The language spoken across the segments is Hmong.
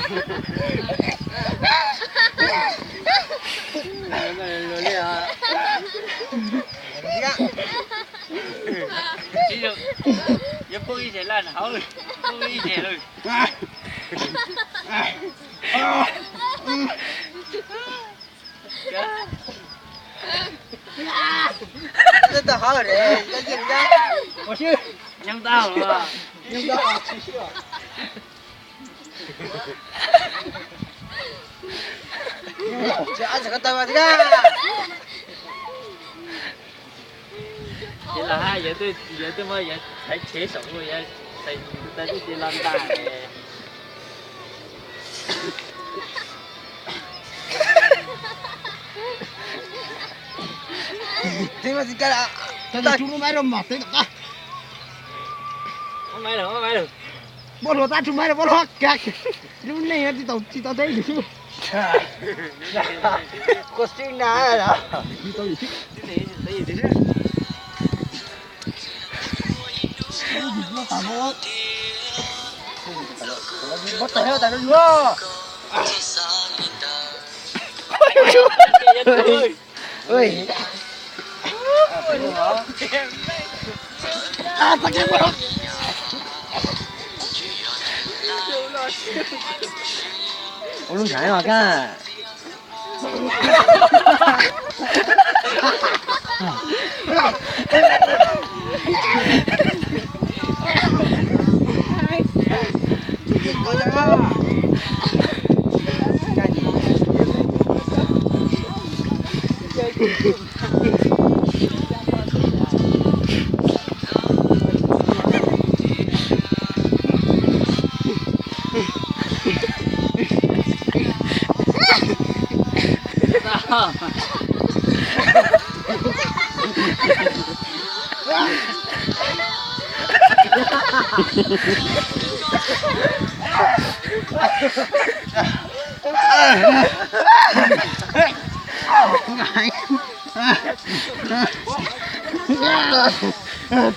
Yuav poob ib ce laj hauv, poob ib ce lawm. Tau hauv, nyob tau. Ces los hais yawg twb muab yawg thaiv tshev saum, yawg thaiv tus taw twb ces los ntag. Muab hluav taub rub maib rau, muab hluav taub rub maib rau, muab hluav kag. Lub neej tsis tau, tsis tau teb yus. Kua xwb na. Ua lub ntshav os koj.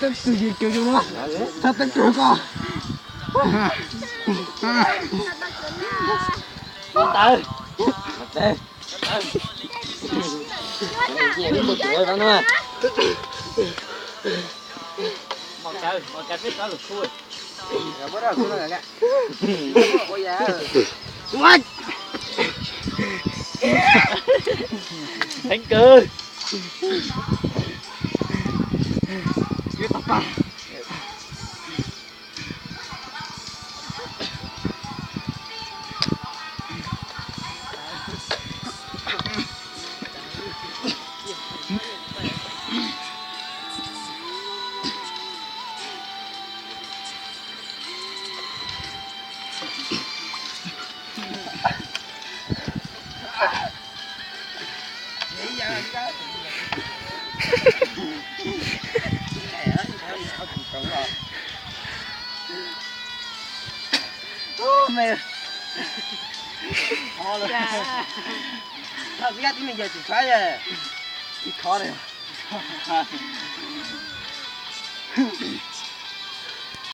Teeb tus yus cov yus no, txhob teeb tus koj. Ntawd. Heev kawg.